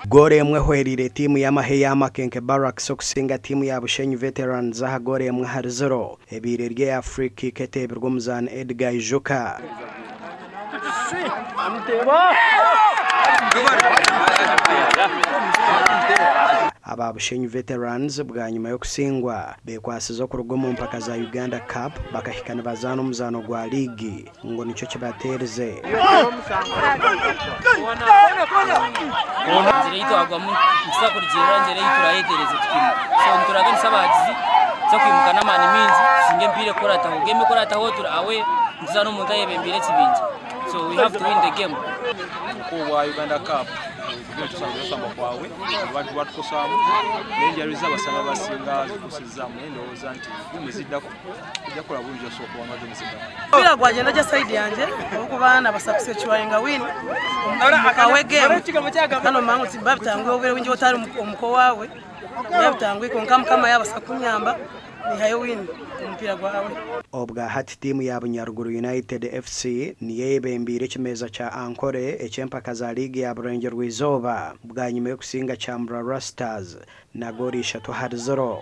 Goolo emwe ehwereire tiimu y'amahe eya Makenke Barracks okusinga tiimu ya Bushenyi Veterans aha goolo emwe ahari ziro ebaire eri eya free kick eteebirwe omuzaani Edgar Aijuka. Aba Bushenyi Veterans bwanyima y'okusingwa bekwasize okuruga omu mpaka za Uganda Cup bakahika nibazaana omuzaano gwa liigi. Ngu nikyo kibateerize. Engyera ei twagwamu nituza kurugirira engyera ei turayetereze tukaimuka. So nituraganisa abahagizi tuza kwimuka n'amaani maingi tusinge emipiira ekukurataho. Game ekukurataho turi away nituza n'omuntu ayebembeire ekibingya. So we have to win the game. Nk'obwa Uganda Cup tusamba kwawe abantu batukosaamu n'enjaro z'abasaba abasinga zikusizaamu naye ndowooza nti game eziddako tujja kukola bulungi osobola okuwangula game eziddako. Omupiira gwagyenda gye sayidi yangye ahabw'okuba nabasa kusecuringa win omu away game kandi omanya ngu tibiba bitanguhi obwire obwingi waaba otari omuka owaawe nibiba bitanguhi kwonka mukama yabasa kunyamba nihayo win omupiira gwa away. Obwa hati tiimu ya Bunyaruguru United FC niyo eyebembeire ekimeeza kya Ankole eky'empaka za liigi ya Burengyerwa-izooba bwanyima y'okusinga Kyamurarwa Stars na goolo 3-0.